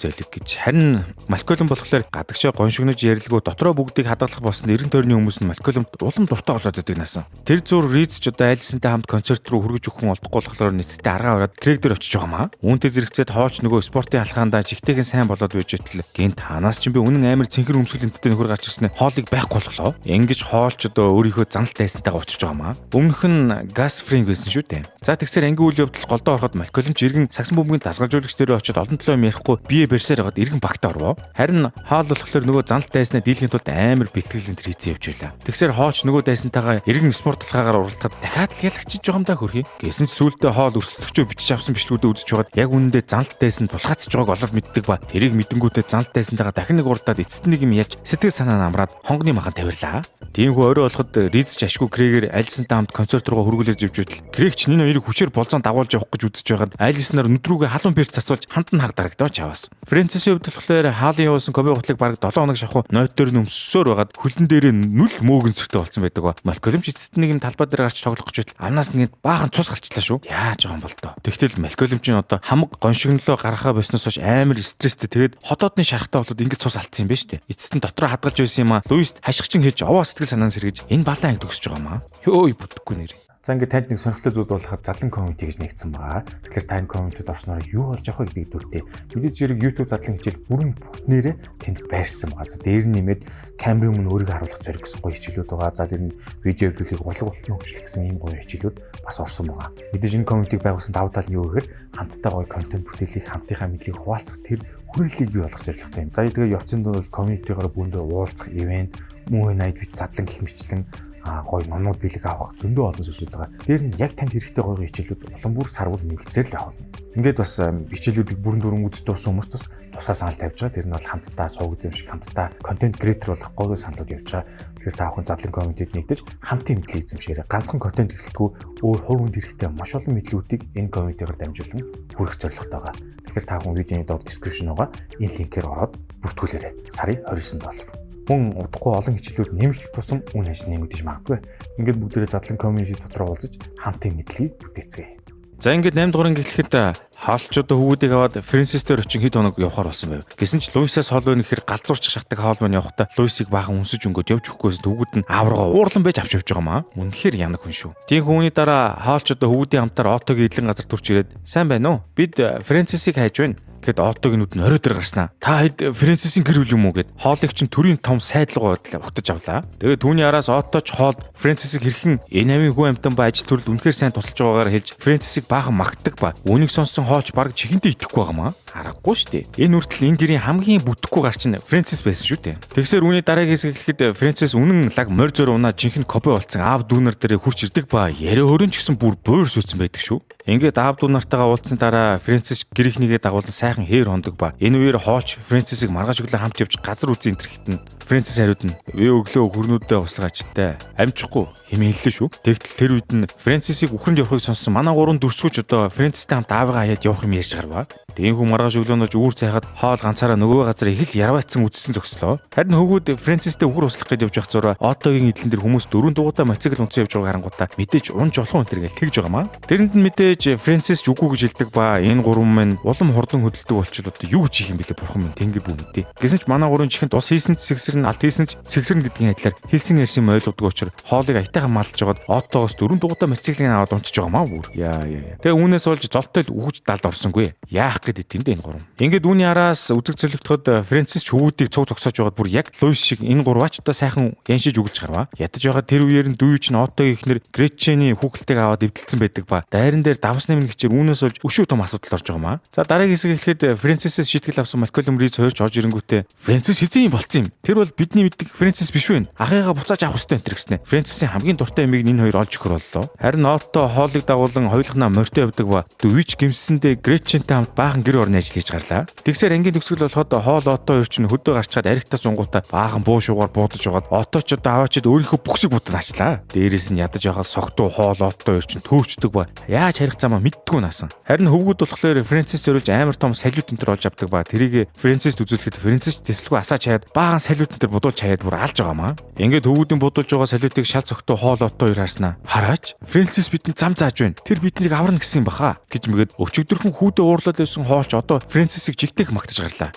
Speaker 1: Зөлөг гэж. Харин Малкольм болохоор гадагшаа гоншигнож ярилгүй дотроо бүгдийг хадгалах болсон эргэн тойрны хүмүүс нь Малкольмд улам дуртай болоод байдаг насан. Тэр зур Риз ч одоо Алисонтай хамт концерт руу хүргэж өгөх хүн олдохгүй болохоор нэцтэй аргаа бараад Крэг дээр очиж байгаа маа. Үүнтэй зэрэгцээд хоолч нөгөө спортын алхаандаа жигтэйхэн сайн болоод байж байтал гинт танаас чинь би үнэн амар цэнхэр өмсгөл энттэй нөхөр гарч ирсэн хоолыг байхгүй болголоо. Ингэж хоолч одоо өөрийнхөө заналт дайсантайгаа учирч байгаа маа. Өмнөх нь Гас Фринг байсан шүү дээ. За тэгсээр ангийн үйл явдал голдоо ороход Малкольм ч иргэн сагсан бөмбөгийн дасгалжуулагч дээр очиод олон толоо юм ярихгүй бие барьсаар байгаад иргэн багтаа орвоо. Харин хоол болохоор нөгөө заналт дайснаа дийлэхийн тулд амар бэлтгэл энэ төр хийцэн явж байлаа. Тэгсээр хооч нөгөө дайсантайгаа иргэн спорт талхаагаар уралдахад дахиад л ялагчиж байгаа юм да хөрхий. Гэсэн ч сүүлдээ хоол өрсөлдөгчөө бичиж авсан бичлгүүдээ үзэж байгаад яг үнэндээ заналт дайсан тулгаацж байгааг олоод мэддэг ба тэрийг мэдэнгүүтээ заналт дайсантайгаа дахин нэг уралдаад эцэст нэг юм ялж сэтгэл санаа нь амраад хонгоны махан тавирлаа. Тиймхүү орой болоход Риз ч ашгүй Крэгээр Алисонтай хамт концерт руугаа хүргүүлээд явж байтал Крэг ч энэ хоёрыг хүчээр болзон дагуулж явах гэж үзэж байгаад Алисоноор нүд рүүгээ халуун перц цацуулж хандан хаг дарагдаа чаваас. Фрэнсисийн хувьд болохоор хаалын явуулсан кофе гутлыг бараг 7 хоног шахуу нойт дээр нь өмссөөр байгаад хөлн дээрээ нүл мөөгөнцөртэй болсон байдаг ба. Малкольм ч эцэст нэг юм талбай дээр гарч тоглох гэж байтал амнаас нэг баахан цус гарчлаа шүү. Яаж байгаа юм бол доо. Тэгтэл Малкольм ч одоо хамаг гоншигнолоо гаргахаа болсноос хойш амар стресстэй тэгээд хотоодны шарахтай болоод ингэж цус алдсан юм байна шүү дээ. Эцэст нь дотроо хадгалж байсан юм а. Луист хашгичин хэлж овоо сэтгэл санаа сэргэж энэ балан анги төгсөж байгаа маа. Йой бүтэхгүй нэр. За ингээд танд нэг сонирхолтой зүйл болохоор задлан community гэж нэгдсэн байгаа. Тэгэхээр тань community-д орсноор юу болж авах вэ гэдэг дүртэй. Мэдээж зэрэг YouTube задлан хичээл бүрэн бүтнээрээ тэнд байрсан байгаа. За дээр нь нэмээд камерын өмнө өөрийгөө харуулах зориг гэсэн гоё хичээлүүд байгаа. За дээр нь видео эвлүүлгийг урлаг болтны хөгжүүлэх гэсэн ийм гоё хичээлүүд бас орсон байгаа. Мэдээж энэ community-г байгуулсан давуу тал нь юу гэхээр хамтдаа гоё контент бүтээлийг хамтынхаа мэдлэгийг хуваалцах тэр хүрээллийг бий болгох зорилготой юм. За тэгээ явцын дунд бол community-гоор бүрэндээ уулзах ивент, мөн night with задлан гэх мэтлэн Гоё номнууд бэлэг авах зөндөө олон зүйлсүүд байгаа. Дээр нь яг танд хэрэгтэй гоё хичээлүүд улам бүр сар бүр нэмэгдсээр л явах болно. Ингээд бас хичээлүүдийг бүрэн дүрэн үзэж дууссан хүмүүст бас тусгай санал тавьж байгаа. Тэр нь бол хамтдаа суваг эзэмших, хамтдаа content creator болох гоё саналууд явж байгаа. Тэгэхээр та бүхэн задлан community-д нэгдэж хамтын мэдлэг эзэмшээрэй. Ганцхан контент эхлэлтгүй өөр хувь хүнд хэрэгтэй маш олон мэдлэгүүдийг энэ community-гаар дамжуулан хүргэх зорилготой байгаа. Тэгэхээр та бүхэн видеоны доор description байгаа энэ линкээр ороод бүртгүүлээрэй. Сарын 29 доллар. Мөн удахгүй олон хичээлүүд нэмэгдэх тусам үн ханш нэмэгдэж магадгүй. Ингээд бүгдээрээ задлан community дотор уулзаж хамтын мэдлэгийг бүтээцгээе. За, ингээд 8 дугаар анги эхлэхэд Хоол ч одоо хөвгүүдийг аваад Фрэнсис дээр очин хэд хоног явахаар болсон байв. Гэсэн ч Луисаас хол байна гэхээр галзуурчих шахдаг хоол маань явахдаа Луисыг баахан үнсэж өнгөд явж өгөхгүйсэн хөвгүүд нь аавргаа уурлан байж авч явж байгаа маа. Үнэхээр янаг хүн шүү. Тийм хүмүүний дараа Хоол ч одоо хөвгүүдийн хамтаар Отогийн эдлэн газар төрч ирээд, "Сайн байна уу? Бид Фрэнсисийг хайж байна," гэхэд Отогийн нүд нь орой дээр гарснаа. "Та хэд Фрэнсисийн гэр бүл юм уу?" гэд Хоолыг чинь төрийн том сайдлага байдлаа угтаж авлаа. Тэгээд түүний араас Оточ Хоолд Фрэнсисийг хэрхэн энэ авийн хүн амьтан ба ажил төрөл үнэхээр сайн тусалж байгаагаар хэлж Фрэнсисийг баахан магтдаг ба үүнийг сонссон Хоолч бараг чихэндээ итгэхгүй байгаа маа. Аргагүй шүү дээ. Энэ хүртэл энэ гэрийн хамгийн бүтэхгүй гарч нь Фрэнсис байсан шүү дээ. Тэгсээр үүний дараагийн хэсэг эхлэхэд Фрэнсис үнэн лаг морь зөр унаа жинхэнэ копи болцсон аав дүү нар дээр хурч ирдэг ба яриа хөрөн ч гэсэн бүр буур сүйцэн байдаг шүү. Ингээд аав дүү нартайгаа уулзсан дараа Фрэнсис гэрийнхнийгээ дагуулан сайхан хээр хондог ба энэ үеэр Хоолч Фрэнсисийг маргааш өглөө хамт явж газар үзэн энтерхт нь Фрэнсис хариуд нь "Би өглөө хөрнүүддээ услах ажилтай амжихгүй" хэмээн хэллээ шүү. Тэгтэл тэр үед нь Фрэнсисийг үхэрэнд явахыг сонссон манай гурван дүрсгүүч одоо Фрэнсистэй хамт аавыгаа хаяад явах юм ярьж гарваа. Тиймхүү маргааш өглөөнөж үүр цайхад Хоол ганцаараа нөгөө газар их л ярваацсан үдсэн зогслоо. Харин хөвгүүд Фрэнсистэй үхэр услах гэж явж явах зураа Отогийн эдлэн дээр хүмүүс дөрвөн дугуйтай мотоцикл унтсан явж байгааг харангуйтаа мэдээж унж болох энэ төр гэл тэгж байгаа маа. Тэрэнд нь мэдээж Фрэнсис ч үгүй гэж хэлдэг ба энэ гурван мань улам хурдан хөдөлдөг болчихвол одоо юу гэж хийх юм бэлээ, бурхан минь, тэнгэр бүү мэдээ. Гэсэн ч манай гурван чихэнд ус хийсэн ч сэгсэрнэ, алт хийсэн ч сэгсэрнэ гэдгийн адилаар хэлсэн ярьсан юм ойлгодог учраас Хоолыг аятайхан малж жагаад Отоогоос дөрвөн дугуйтай мотоциклыг аваад унчиж байгаа маа бүр. Яа яа. Тэгээ үүнээс болж золтой л үхэж далд орсонгүй. Яах гээд идэм бэ энэ гурван. Ингээд үүний араас үзэг зөлөгдөхөд Фрэнсис ч хөвгүүдийг цуг зогсоож байгаад бүр яг Луис шиг энэ гурваач одоо сайхан яншиж үгэлж гарваа. Ядаж байгаа тэр үеэр нь дүү чинь Отогийн эхнэр Гретчений хүүхэлтэйг аваад эвдэлсэн байдаг ба дайран дээр давсны минь хичээр үүнээс болж өшөө том асуудал орж байгаа маа. За, дараагийн хэсэг эхлэхэд Фрэнсисээс шийтгэл авсан Малкольм Риз хоёрч орж ирэнгүүтээ "Фрэнсис хэзээ юм болцсон юм? Тэр бол бидний мэддэг Фрэнсис биш вэ? Ахыгаа буцааж авах ёстой" энэ гэснэ. Фрэнсисийн хамгийн дуртай юмыг энэ хоёр олж өгөхөр боллоо. Харин Отто Хоолыг дагуулан хоёулахнаа морьтой явдаг ба Дөвич гимсэндээ Гретчентэй хамт баахан гэр орны ажил хийж гарлаа. Тэгсээр ангийн төгсгөл болоход Хоол Отто хоёр чинь хөдөө гарчхаад аригтаа сунгуудаа баахан буу шуугаар буудаж байгаад Отто ч одоо аваачид өөрийнхөө бүксийг будан ачлаа. Дээрээс нь ядаж байхад согтуу Хоол Отто хоёр чинь төөрчдөг ба яаж харих замаа мэддэггүй наасан. Харин хөвгүүд болохоор Фрэнсис зориулж амар том салют энэ төр олж авдаг ба тэрийг Фрэнсист үзүүлэхэд Фрэнсис тэслгүй асаач хаяад баахан салют энэ төр будуулж хаяад бүр алж байгаа маа. Ингээд хөвгүүдийн будуулж байгаа салютыг шал цогтуу Хоол Отто хоёр харснаа. "Хараач, Фрэнсис бидэнд зам зааж байна. Тэр биднийг аварна гэсэн юм баха" гэж мэгэд өчигдөрхөн хүүдээ уурлаад байсан Хоолч одоо Фрэнсисийг жигтэйх магтаж гарлаа.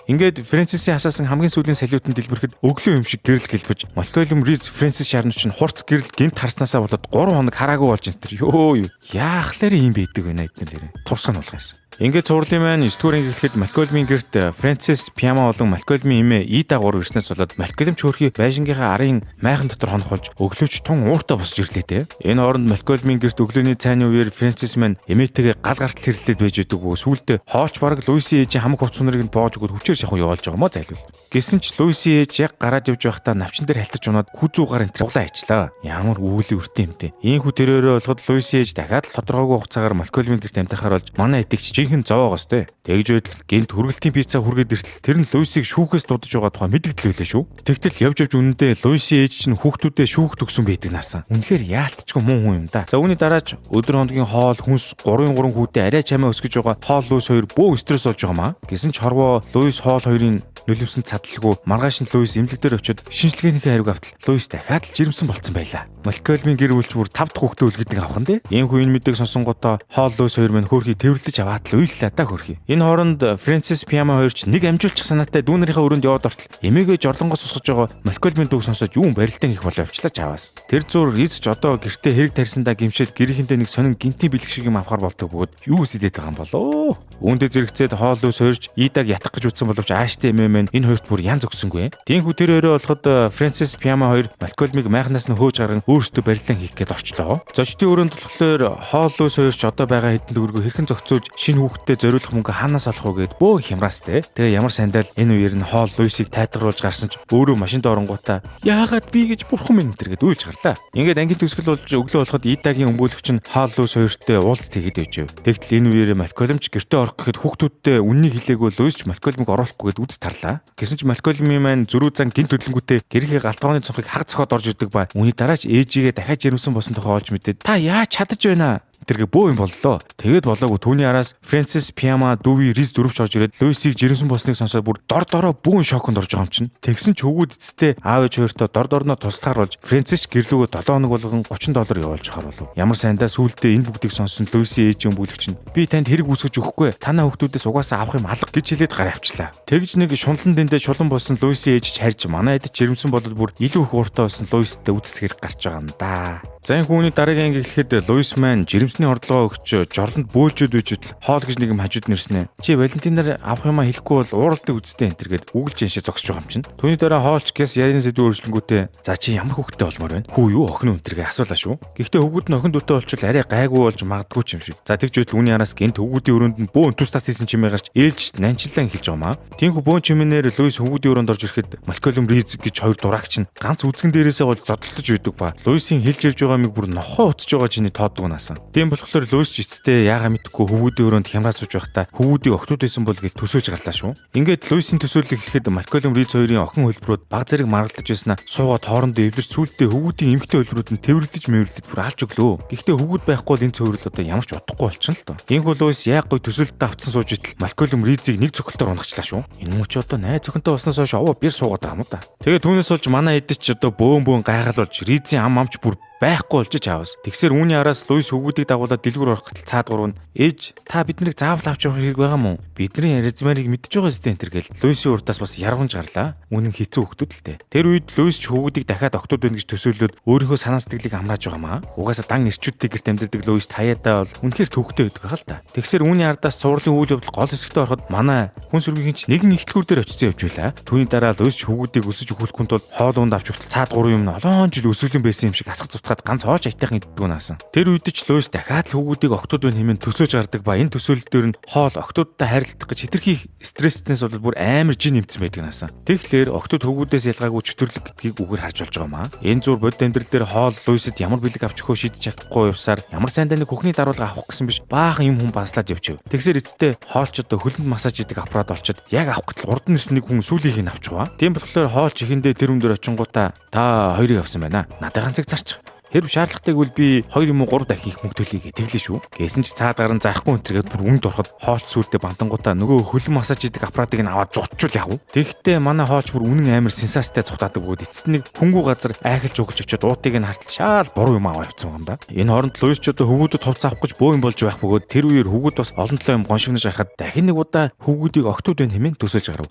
Speaker 1: Ингээд Фрэнсисийн асаасан хамгийн сүүлийн салютын дэлбэрэхэд өглөө юм шиг гэрэл гэлбэж Малкольм Риз Фрэнсис шарнууд чинь хурц гэрэл гинт харснаасаа болоод 3 хоног хараагүй болж энэ төр. Йоо юу. Яахлаар юм байдаг вэ эднэр нэрээ. Турсаг нь болох юмсан. Ингээд цувралын маань 9 дугаар анги эхлэхэд Малкольмын гэрт Фрэнсис, Пиама болон Малкольмын эмээ Ида гурав ирснээс болоод Малкольм ч хөөрхий байшингийнхаа арын майхан дотор хонох болж өглөөч тун ууртай босч ирлээ дээ. Энэ хооронд Малкольмын гэрт өглөөний цайны үеэр Фрэнсис маань эмээтэйгээ гал гартал хэрлээд байж байдаг бөгөө сүүлдээ Хоолч бараг Луисын ээжийн хамаг хувц сунарыг нь боож өгөөд хүчээр шахуу явуулж байгаа мó зайлвал. Гэсэн ч Луисын ээж яг гараад явж байхдаа навчин дээр халтаж унаад хүзүүгаар энэ углаа хайчлаа. Ямар өвөлийн өртөө юм те. Ийхүү тэрөөрөө болоход Луисын ээж дахиад л тодорхойгүй хугацаагаар Малкольмын гэрт амьдрахаар болж манай этигч жинхэнэ зовоогоос те. Тэгж байтал гинт хүргэлтийн пицца хүргээд иртэл тэр нь Луисыг шүүхээс дуудаж байгаа тухай мэдэгдэл байлаа шүү. Тэгтэл явж явж үнэндээ Луисын ээж чинь хүүхдүүдээ шүүх төгсөн байдаг наасан. Үнэхээр яалтчгүй муу хүн юм да. За, үүний дараач өдөр хоногийн хоол хүнс 3-ын 3 хүүтэй арай чамаа өсгөж байгаа Хоол Луис хоёр бөө стресс болж байгаа маа. Гэсэн ч хорвоо Луис Хоол хоёрын нулимсан цадалгүй маргааш нь Луис эмнэлэг дээр очиод шинжилгээнийхээ хариуг автал Луис дахиад л жирэмсэн болцсон байлаа. Малкольмын гэр бүлч бүр 5 дахь хүүхдээ үлгэдэг авах нь дээ. Иймхүү энэ мэдээг сонсонгуудаа Хоол Луис хоёр мань хөөрхий тэрвэрлэж аваад л уйллаа та хөөрхий. Энэ хооронд Фрэнсис Пиама хоёр ч нэг амжуулчих санаатай дүү нарынхаа өрөөнд яваад ортол эмээгээ жорлонгоос усгаж байгаа Малкольмын дүүг сонсоод юун барилтан хийх болоо явчлаа чаавас. Тэр зур Риз ч одоо гэртээ хэрэг тарьсандаа гимшээд гэрээхэндээ нэг сонин гинтийн бэлэг шиг юм авахар болдог бөгөөд юу сэдэт байгаа юм болоо. Үүндээ зэрэгцээд Хоол Луис хоёр ч Идаг ятгах гэж үтсэн боловч ааштай эмээ чимээ маань энэ хоёрт бүр янз өгсөнгүй. Тиймээс тэр өрөө болоход Фрэнсис Пиама хоёр Малкольмыг майхнаас нь хөөж гарган өөрсдөө барилдаан хийх гээд орчлоо. Зочдын өрөөнд болохоор Хоол Луис хоёр ч одоо байгаа хэдэн төгрөгөө хэрхэн зохицуулж шинэ хүүхэдтэй зориулах мөнгө хаанаас олох вэ гэд бөөн хямраастай. Тэгээ ямар сандал энэ үеэр нь Хоол Луисыг тайтгаруулж гарсан ч өөрөө машинд оронгуудаа яагаад би гэж бурхан минь энэ гэд уйлж гарлаа. Ингээд ангийн төгсгөл болж өглөө болоход Идагийн өмгөөлөгч нь Хоол Луис хоёртой уулзалт хийгээд байжээ. Тэгтэл энэ үеэр Малкольм ч гэртээ орох гэхэд хүүхдүүдтэй үннийг хэлээгүй Луис ч Малкольмыг оруулахгүй гэд үз тарлаа. Гэсэн ч Малкольмын маань зөрүү зан гин төлөнгүүтээ гэрийнхээ галтгооны цонхыг хаг цохоод орж ирдэг ба үүний дараа ч ээжигээ дахиад жирэмсэн болсон тухай олж мэдээд та яаж чадаж байна тэргээ бөө юм боллоо. Тэгээд болоогүй түүний араас Фрэнсис Пиама Дүүви Риз дөрөвч орж ирээд Луисийг жирэмсэн болсныг сонсоод бүр дор дороо бүүн шоконд орж байгаа юм чинь. Тэгсэн ч хөвгүүд эцэстээ аав ээж хоёртоо дор дорноо туслахаар болж Фрэнсис ч гэрлүүгөө 7 хоног болгон $30 явуулж хаар болов. Ямар сайндаа сүулдэ энэ бүгдийг сонссон Луисийн ээж өмгөөлөгч нь би танд хэрэг үүсгэж өгөхгүй. Танаа хүүхдүүдээс угаасаа авах юм алга гэж хэлээд гараа авчлаа. Тэгж нэг шунлан дэндээ шулан болсон Луисийн ээж ч харж манай эд жирэмсэн болоод бүр илүү их ууртай болсон Луистэй үздэх хэрэг гарч байгаа юм да. За энэ хүүний дараагийн анги эхлэхэд Луис маань жирэмсний ордлогоо өгч жорлонд бөөлжөөд байж үтэл хоол гэж нэг юм хажууд нэрснэ. Чи Валентинаар авах юмаа хэлэхгүй бол ууралдаг үсттэй энэ төр гэд үгэлж яншаа зогсож байгаа юм чинь. Түүний дараа хоолч гэс ярин сэдв өөрчлөнгүүтээ за чи ямар хүүхэдтэй болмоор байна? Хүү юу охин өнтер гэ асуулаа шүү. Гэхдээ хөвгүүд нь охин дүүтэй болчвол арай гайгүй болж магадгүй ч юм шиг. За тэгж байтал үүний араас гинт хөвгүүдийн өрөөнд нь бөөн тус тас хийсэн чимээ гарч ээлжт нанчлан эхэлж байгаа маа. Тиймээс бөөн чимээнээр Луис хөвгүүдийн өрөөнд орж ирэхэд Малкольм Риз гэж хоёр дураагч нь ганц үзгэн дээрээсээ бол зодтолтож байдаг ба. Луисийн хэлж ирж байгаа миг бүр нохоо уцж байгаа чиний тооддог наасан. Тийм болохоор Луис ч эцэстээ яага мэдхгүй хөвгүүдийн өрөөнд хямраа сууж байхдаа хөвгүүдийг октод байсан бол гэл төсөөлж гарлаа шүү. Ингээд Луисийн төсөөллийг хэлэхэд Малкольм Риз хоёрын охин хөлбрүүд баг зэрэг маргалдаж байснаа суугаад хоорондоо эвлэрч сүулдэ хөвгүүдийн эмэгтэй хөлбрүүд нь тэвэрлэж мэвэрлдэж бүр алж өглөө. Гэхдээ хөвгүүд байхгүй бол энэ цөөрөл одоо ямар ч утгагүй болчихно л доо. Иймхүү Луис яг гой төсөөлөлтөд автсан сууж итэл Малкольм Ризийг нэг цохилтоор унахчлаа шүү. Энэ мөч одоо найз охинтой болсноос хойш овоо бэр суугаад байгаа юм да. Тэгээ түүнээс болж манай эдэж ч одоо бөөн бөөн гайхал болж Ризийн ам амч бүр байхгүй болж чаавас. Тэгсэр үүний араас Луис хөвгүүдийг дагуулад дэлгүүр орох гэтэл цаад гурав нь ээж та биднийг заавал авч явах хэрэг байгаа мó? Бидний Розмарийг мэдж байгаа зү энэ төр гэл Луисийн урдаас бас яргамж гарлаа. Үнэн хэцүү хөвгүүд л дээ. Тэр үед Луис ч хөвгүүдийг дахиад октод байна гэж төсөөлөөд өөрийнхөө санаа сэтгэлийг амрааж байгаа маа. Угаасаа дан эрчүүдтэй гэрт амьдардаг Луис таяадаа бол үнэхээр төвхтэй байдаг хаа л та. Тэгсэр үүний ардаас цувралын үйл явдал гол хэсэгтээ ороход манай хүн сүргийн ч нэгэн ихтлгүүр дээр очсон явж байлаа. Түүний дараа Луис ч хөвгүүдийг өсөж өгөхгүй тул хоол унд авч өгтөл цаад гурван юм олон жил өсөглөн байсан юм шиг асах зутгаад ганц хооч аятайхан иддэг наасан. Тэр үед ч Луис дахиад л хөвгүүдийг октод байна хэмээн төсөөж гардаг ба энэ төсөөлөл дээр нь хоол октодтой харилцах гэж хэтэрхий стресснээс болоод бүр амар жин нэмсэн байдаг наасан. Тэгэхээр октод хөвгүүдээс ялгаагүй чөтөрлөг гэдгийг үгээр харж болж байгаа маа. Энэ зур бодит амьдрал дээр хоол Луисэд ямар бэлэг авч өгөхөө шийдэж чадахгүй явсаар ямар сайн дайны хөхний даруулга авах гэсэн биш баахан юм хүн банслаад явчихв. Тэгсэр эцэстээ хоолч одоо хөлөнд массаж хийдэг аппарат олчод яг авах гэтэл урд нь ирсэн нэг хүн сүүлийнх нь авч байгаа. Тийм болохоор хоолч ихэндээ тэр хүн дээр очингуудаа та хоёрыг авсан байна. Надад ганцыг зарчих. Хэрв шаардлагатай бол би 2 юм уу 3 дахин их мөнгө төлье гэ тэглээ шүү. Гэсэн ч цаад гарan зарахгүй өнтергээд бүр үнд ороход хоолч сүултээ бантангуудаа нөгөө хөлн массаж хийдэг аппаратыг нь аваад зугтчул яв. Тэгэхдээ манай хоолч бүр үнэн амар сенсацтай цухтаадаг бөгөөд эцэст нэг хөнгүү газар айхалж өгч очиод уутыг нь хартал шаал буруу юм аваа явцсан юм да. Энэ хооронд Луис ч одоо хөвгүүдэд хувцас авах гэж бөө юм болж байх бөгөөд тэр үеэр хөвгүүд бас олон талаа юм гоншигнож гарахад дахин нэг удаа хөвгүүдийг октод байна хэмээн төсөөлж гарав.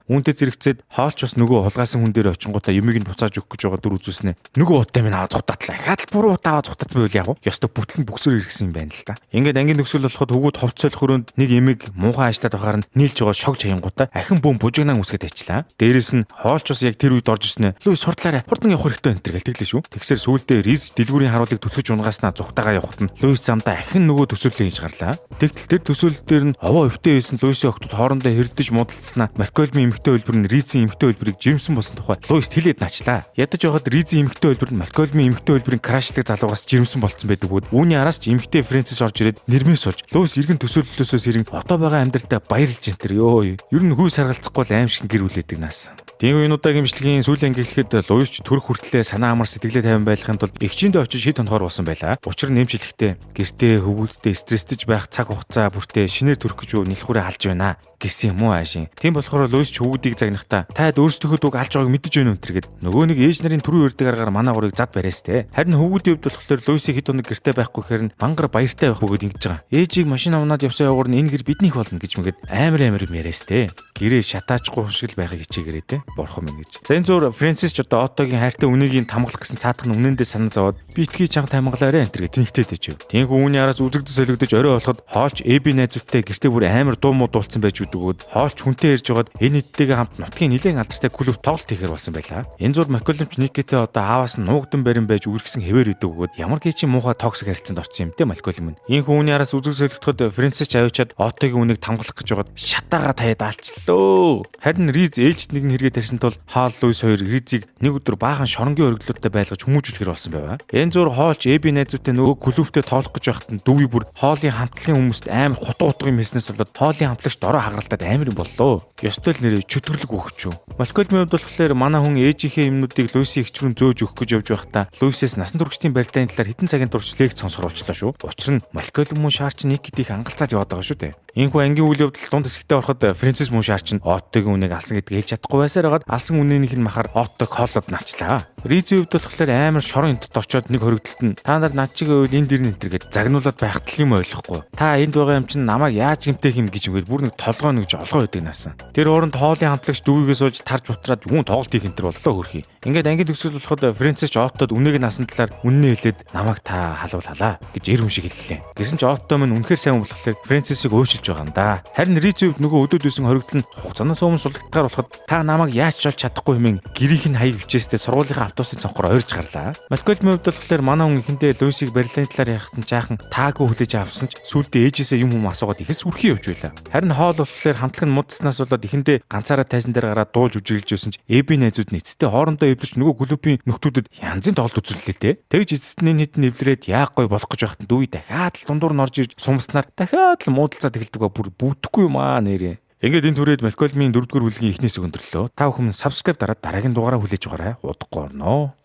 Speaker 1: Үүнтэй зэрэгцээд хоолч бас нөгөө хулгайсан хүн дээр очингуудаа юмыг нь буцааж өгөх гэж байгаа дүр үзүүлснэ. Нөгөө удаа минь аваа зугтаатлаа. Дахиад л буруу удаа аваа зугтаацсан байвал яг уу. Ёстой бүтлэн бүксөр иргэсэн юм байна л да. Ингээд ангийн төгсгөл болоход хөвгүүд хувцас солих өрөөнд нэг эмэг муухай ажиллаад байхаар нь нийлж байгаа шог чаянгуудаа ахин бөөн бужигнаан үсгэд ажиллаа. Дээрээс нь хоолч бас яг тэр үед орж ирснэ. Луис сурдлаарай. Хурдан явах хэрэгтэй энэ төр гэл тэглээ шүү. Тэгсэр сүүлдээ Риз дэлгүүрийн харуулыг түлхэж унгааснаа зүхтагаа явахад нь Луис замдаа ахин нөгөө төсөөллөө хийж гарлаа. Тэгтэл тэр төсөөлөл дээр нь овоо өвтэй байсан Луисийн охтууд хоорондоо хэрэлдэж муудалцснаа Малкольмын эмэгтэй хөлбөр нь Ризийн эмэгтэй хөлбөрийг жирэмсэн болсон тухай Луист хэлээд начлаа. Ядаж байхад Ризийн эмэгтэй хөлбөр нь Малкольмын эмэгтэй хөлбөрийн крашлаг залуугаас жирэмсэн болцсон байдаг бөгөөд үүний араас ч эмэгтэй Фрэнсис орж ирээд нэрмээс болж Луис эргэн төсөөллөөсөө сэрэн одоо байгаа амьдралдаа баярлж энэ төр ёо. Ер нь хүй саргалцахгүй л аим шиг гэр бүлэдэг нас. Тийм энэ удаагийн бичлэгийн сүүлийн анги эхлэхэд Луис ч төрөх хүртлээ санаа амар сэтгэлээ тайван байлгахын тулд эгчиндээ очиж хэд хоногор болсон байлаа. Учир нь нэмж хэлэхдээ гэртээ хөвгүүдтэй стресстэж байх цаг хугацаа бүртээ шинээр төрөх гэж нэлхүүрээ халж байна гэсэн юм уу аашин. Тийм болохоор Луис ч хөвгүүдийг загнахдаа таад өөрсдийнхөө дүүг алж байгааг мэдэж байна өнтер гэд нөгөө нэг ээж нарын түрүү урьдаг аргаар манай гурыг зад бариас те. Харин хөвгүүдийн хувьд болохоор Луисийг хэд хоног гэртээ байхгүй гэхээр нь мангар баяртай байх бөгөөд ингэж байгаа. Ээжийг машин авнаад явсан явгуур нь энэ гэр биднийх болно гэж мэгэд амар амар юм яриас те. Гэрээ шатаачгүй шиг л байхыг хичээгээрэй те. Бурхан минь гэж. За, энэ зур Фрэнсис ч одоо Оттогийн хайртай үнэгийг тамгалах гэсэн цаадах нь үнэндээ санаа зовоод би итгэе чанга тамгалаарэ энэ гэх тэнхтэй дэжив. Тинхүү үүний араас үзэгдэж солигдож орой болоход хоолч Эби найзуудтай гэртээ бүр амар дуу муу дуулсан байж үдгүүд хоолч хүнтэй ярьж байгаад энэ хэдтэйгээ хамт нутгийн нэлээд алдартай клуб тоглолт хийхээр болсон байлаа. Энэ зур Малкольмч Никитэй одоо ааваас нь нуугдан барин байж үргэсэн хэвээр идэг өгөөд ямар гээчийн муухай toxic харилцаанд орсон юм те Малкольм нь. Ийхүү үүний араас үзэг солигдоход Фрэнсис ч авчиад Оттогийн үнийг тамгалах гэж байгаад шатаага таяад алчлаа. Харин Риз ээлжид нэгэн хэрэгээ тарьсан тул Хаал, Луис хоёр Ризийг нэг өдөр баахан шоронгийн оргилуудтай байлгаж хүмүүжүүлэхэр болсон байва. Энэ зур хоолч Эби найзуудтай нөгөө клубтэй тоолох гэж байхад нь дүүвий бүр хоолын хамтлагийн хүмүүст амар хутга утга юм хэлснээс болоод хоолын хамтлагч дорой хагаралтад амар юм боллоо. Ёстой л нэрээ чөтгөрлөг өгч юу. Малкольмын хувьд болохоор манай хүн ээжийнхээ юмнуудыг Луисын эгч рүү зөөж өгөх гэж явж байхдаа Луисээс насан туршидын барилдааны талаар хэдэн цагийн турш лекц сонсохор болчлоо шүү. Учир нь Малкольм мөн Шаарч Никит их ангалцаад яваад байгаа шүү дээ. Ийхүү ангийн үйл явдал дунд хэсэгтээ ороход Фрэнсис мөн Шаарч нь Оттогийн үныг алсан гэдгийг хэлж чадахгүй байсаар хагаад алсан үнээнийх нь махаар Оттог хооллоод начлаа. Ризийн хувьд болохоор амар шорон энтод очоод нэг хоригдолт нь та нар над чиг байвал энд ирнэ энэ гэд загнуулаад байхад л юм ойлгохгүй. Та энд байгаа юм чинь намайг яаж гэмтээх юм гэж ингээд бүр нэг толгой нэг жолгоо байдаг наасан. Тэр хооронд хоолын хамтлагч дүүвийгээ сууж тарж бутраад юун тоглолт хийх энэ төр боллоо хөрхий. Ингээд ангийн төгсгөл болоход Фрэнсис ч Оттод үнээг нь асан талаар үннээ хэлээд намайг та халуул халаа гэж эр хүн шиг хэллээ. Гэсэн ч Отто минь үнэхээр сайн болохоор Фрэнсисийг уучлж байгаа юм да. Харин Ризийн хувьд нөгөө өдөөд байсан хоригдол нь хугацаанаас өмнө сулагдгаар болоход та намайг яаж ч олж чадахгүй хэмээн гэрийнх нь хаяг бичээстэй сургуулийнхаа автобусын цонхоор ойрж гарлаа. Малкольмын хувьд болохоор манай хүн эхэндээ Луисийг барилдааны талаар ярихад нь жаахан таагүй хүлээж авсан ч сүүлдээ ээжээсээ юм хүм асуугаад ихээс үрхий явж байлаа. Харин хоол болохоор хамтлаг нь муудснаас болоод эхэндээ ганцаараа тайзан дээр гараад дуулж үжиглэж байсан ч Эби найзууд нь эцэстээ хоорондоо эвдэрч нөгөө клубын нөхдүүдэд янзын тоглолт үзүүллээ те. Тэгж эцэст нь энэ хэдэн эвлэрээд яг гой болох гэж байхад дүү дахиад л дундуур нь орж ирж сумснаар дахиад л муудалцаад эхэлдэг ба бүр бүтггүй юм аа нэрээ. Ингээд энэ түрээд Малкольмын 4-р бүлгийн эхнээс өндөрлөө. Та бүхэн subscribe дараад дараагийн дугаараа хүлээж аваарай. Удахгүй орноо.